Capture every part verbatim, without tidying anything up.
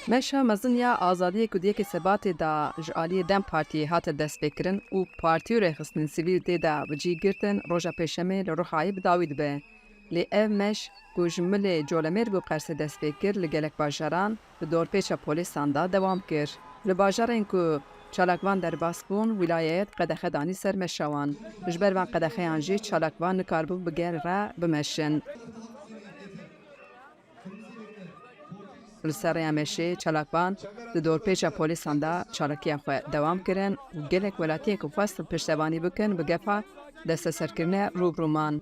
Meşa mezin ya azadiyê ku di yekê Sebatê de ji aliyê DEM Partiyê hate destpêkirin û partî û rêxistinên sivîl tê de bi cî girtin, roja Pêşemê li Rihayê bi dawî dibe. Lê ev meş ku ji milê Colemêrg û Qersê dest pê kir, li gelek bajaran di dorpêça polîsan de dewam kir. Li bajarên ku çalakvan derbas bûn, wîlayet qedexe danî ser meşa wan. Ji ber van qedexeyan jî çalakvan nikaribûn bi gel re bimeşin. Li ser rêya meşê çalakvan di dorpêça polîsan de çalakiya xwe dewam kirin û gelek welatiyên ku xwestin piştevanî bikin, bi gefa desteserkirinê rû bi rû man.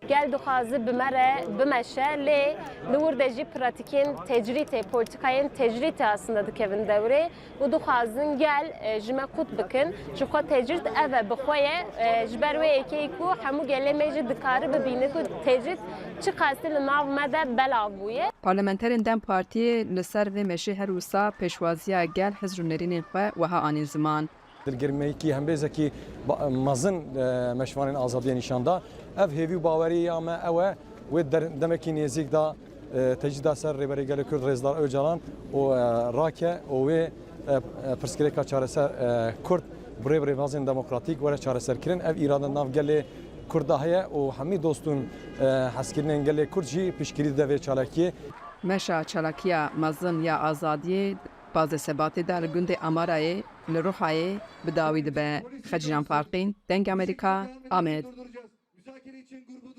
Gel dixwaze bi me re bimeşe, lê li wir de jî pratîkên tecrîtê, polîtîkayên tecrîtê aslında dikevin dewrê û dixwazin gel, e, ji me qut bikin. Ji xwe tecrît ev e bi xwe ye. E, ji ber wê yekê ku hemû gelê me jî dikare bibîne ku tecrît çiqasî li nav me de belav bûye. Parlamenterên DEM Partiyê li ser vê meşê her wisa pêşwaziya gel, hizr û nerînên xwe wiha anîn ziman. Dilgirmeyekî hembêzekî ba-, mezin, e, meşvanên azadiyê nîşan da. Ev hêvî û bawerî ya me ew e, wê der-, demekî nêzîk de, e, tecrîda ser Rêberê Gelê Kurd Rêzdar Ocalan û, e, rake û wê, e, e, pirsgirêka çareser, e, Kurd bi rê bi rêbazên demokratîk were çareserkirin. Ev îrade nav gelê Kurd de heye û hemî dostûn, e, hezkirinên gelê Kurd jî piştgirî dide vê çalakiyê. Meşa çalakiya mezin ya azadiyê, pazdeh Sebatê de li gundê Amarayê li Rihayê bi dawî dibe. Xecîran Farqîn, Dengê Amerîka, Amed.